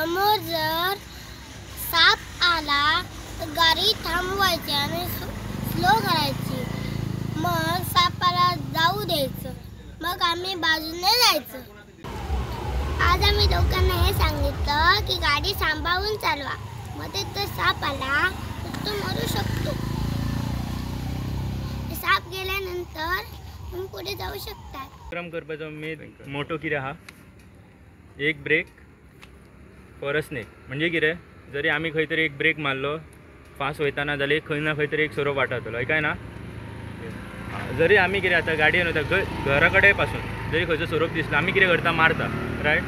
समोर जर साप आला तर गाडी थांबवायची आणि स्लो करायची, मग सापाला जाऊ द्यायचं, मग आम्ही बाजूने जायचं। आज आम्ही लोकांना हे सांगितलं की गाडी सांभाळून चालवा, मध्ये तर साप आला तर तो मरू शकतो। साप गेल्यानंतर तुम्ही पुढे जाऊ शकता। प्रोग्राम करपाचो मेन मोटो कितें आहा, एक ब्रेक फॉर अ स्नेक। म्हणजे कितें, जरी आमी खंय तरी एक ब्रेक मारलो फास्ट वयताना जाल्यार खंय ना खंय तरी एक सोरोप वाटावतलो, हय काय ना? जरी आमी कितें आतां गाडयेन वयता, घरा कडेन पासून जरी खंयचो सोरोप दिसलो आमी कितें करता, मारता, रायट?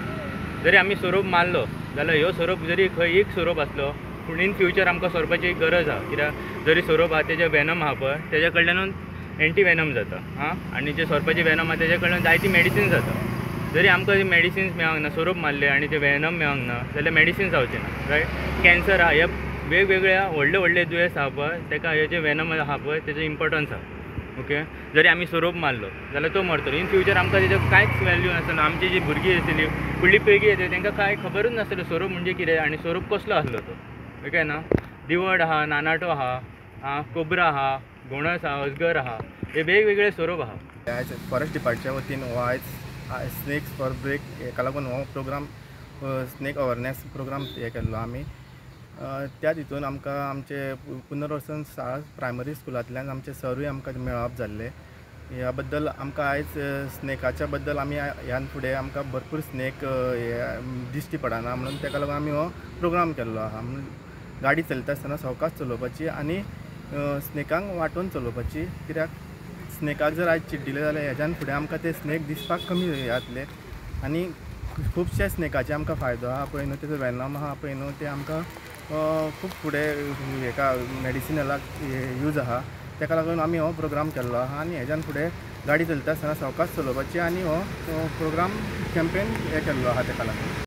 जरी आमी सोरोप मारलो जाल्यार ह्यो सोरोप जरी खंय एक सोरोप आसलो पूण इन फ्युचर आमकां सोरोपाची गरज आहा, कित्याक जरी सोरोप आहा तेजे वेनम आहा पळय तेज्या कडल्यानूच एंटी वेनम जाता, आं, आनी जे सोरपाचे वेनम आहा तेज्या कडल्यान जायती मेडिसिन्स जाता। जरी आमकां मेडिसिन्स मेळोंक ना, सोरोप मारले आनी ते वेनम मेळोंक ना जाल्यार मेडिसिन्स जावचें ना, रायट? कॅन्सर आहा, ह्या वेगवेगळ्या व्हडले व्हडले दुयेंस आहा पळय तेका हे जे वेनम आहा पळय तेजें इम्पोर्टन्स आहा, ओके? जरी आमी सोरोप मारलो जाल्यार तो मरतलो, इन फ्युचर आमकां तेजो कांयच वॅल्यू नासतलो। आमची जी भुरगीं आसतली फुडली पिळगी येतली तेंकां कांय खबरूच नासतलें सोरोप म्हणजे कितें आनी सोरोप कसलो आसलो तो, ओके ना? दिवड आहा, नानाटो आहा, आं, कोबरा आहा, घोणस आहा, अजगर आहा, हे वेगवेगळे सोरोप आहा। आयज फॉरेस्ट डिपार्टमेंटच्या वतीन हो आयज स्नेक्स फॉर ब्रेक हेका लागून हो प्रोग्राम स्नेक अवेरनेस प्रोग्राम हे केल्लो आमी। त्या हितून आमकां आमचे पुनर्वसन शाळा प्रायमरी स्कुलांतल्यान आमचे सरूय आमकां मेळप जाल्ले। ह्या बद्दल आमकां आयज स्नेकाच्या बद्दल आमी ह्यान फुडें आमकां भरपूर स्नेक दिश्टी पडना म्हणून तेका लागून आमी हो प्रोग्राम केल्लो आहा। गाडी चलयता आसतना सवकास चलोवपाची आनी स्नेकांक वांटोवन चलोवपाची, कित्याक स्नेकाक जर आयज चिड्डिले जाल्यार हेज्यान फुडें आमकां ते स्नेक दिसपाक कमी जातले आनी खुबशे स्नेकाचे आमकां फायदो आहा पळय न्हू, तेजो वेनम आहा पळय न्हू, ते आमकां खूब फुडें हेका मेडिसिनलाक यूज आहा। तेका लागून आमी हो प्रोग्राम केल्लो आहा आनी हेज्यान फुडें गाडी चलयता आसतना सवकास चलोवपाची आनी हो प्रोग्राम कॅम्पेन हे केल्लो आहा तेका लागून।